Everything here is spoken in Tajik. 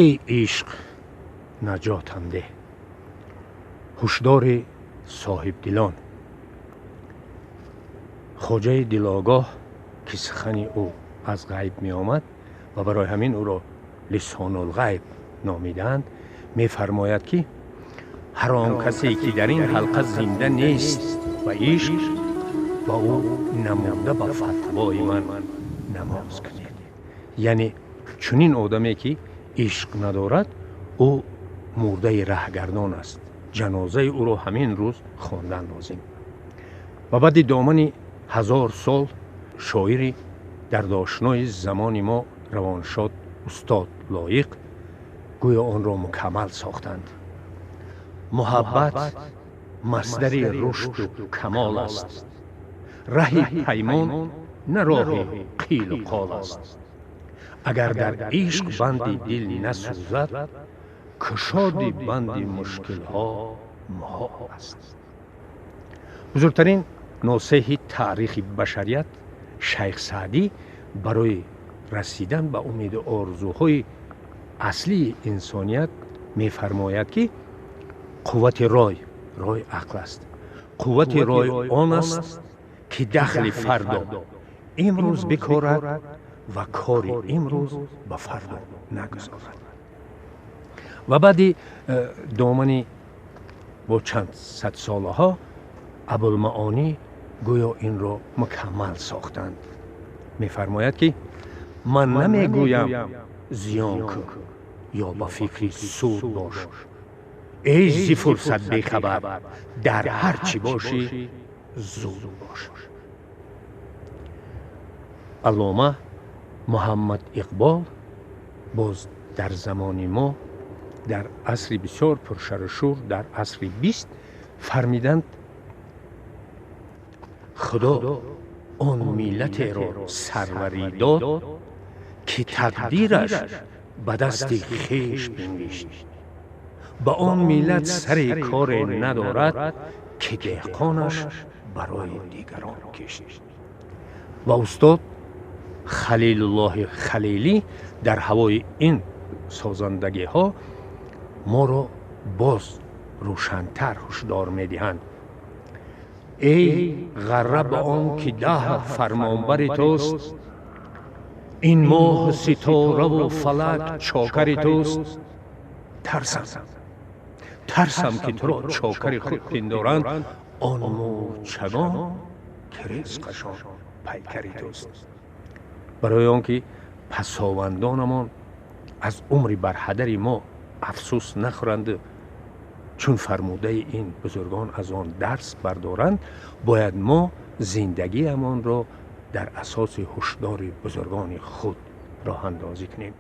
Эй ишқ, наҷотам деҳ. Ҳушдори соҳибдилон. Хоҷаи дилогоҳ, ки сухани ӯ аз ғайб меомад ва барои ҳамин ӯро лисонулғайб номидаанд, мефармояд, ки ҳар он касе, ки дар ин ҳалқа зинда нест ва ишқ ба ӯ намуда, ба фатвои ман намоз кунед. Яъне чунин одаме, ки ишқ надорад, ӯ мурдаи раҳгардон аст. Ҷанозаи ӯро ҳамин рӯз хондан лозим. Ва баъди домани 1000 сол шоири дардошнои замони мо, равоншод устод Лоиқ, гӯё онро мукаммал сохтанд. Муҳаббат масдари рушду камол аст, раҳи паймон на роҳи қилу қол аст. Агар дар ишқ банди дил насӯзад, кушоди банди мушкилҳо муҳол аст. Бузургтарин носеҳи таърихи башарият, Шайх Саъдӣ, барои расидан ба умеду орзуҳои аслии инсоният мефармояд, ки қуввати рой, рой ақл аст, қуввати рой он аст, ки дахли фардо имрӯз бикорад ва кори имрӯз ба фардо нагузорад. Ва баъди домани бо чанд садсолаҳо Абулмаонӣ гӯё инро мукаммал сохтанд. Мефармояд, ки ман намегӯям зиён кун ё ба фикри суд бош, эй зи фурсат бехабар, дар ҳар чӣ бошӣ, зуд бош. Аллома Муҳаммад Иқбол боз дар замони мо, дар асри бисёр пуршарушӯр, дар асри 20 фармиданд: Худо он миллатеро сарварӣ дод, ки тақдираш ба дасти хеш бинвишт. Ба он миллат сари коре надорад, ки деҳқонаш барои дигарон кишт. Ва устод Халилуллоҳи Халилӣ дар ҳавои ин созандагиҳо моро боз рӯшантар ҳушдор медиҳанд: эй ғарра ба он ки даҳр фармонбари туст, ин моҳ, ситораву фалак чокари туст, тарсам, тарсам, ки туро чокари худ пиндоранд он мӯрчагон, ки ризқашон пайкари туст. Барои он ки пасовандонамон аз умри барҳадари мо афсӯс нахӯранду, чун фармудаи ин бузургон, аз он дарс бардоранд, бояд мо зиндагиамонро дар асоси ҳушдори бузургони худ роҳандозӣ кунем.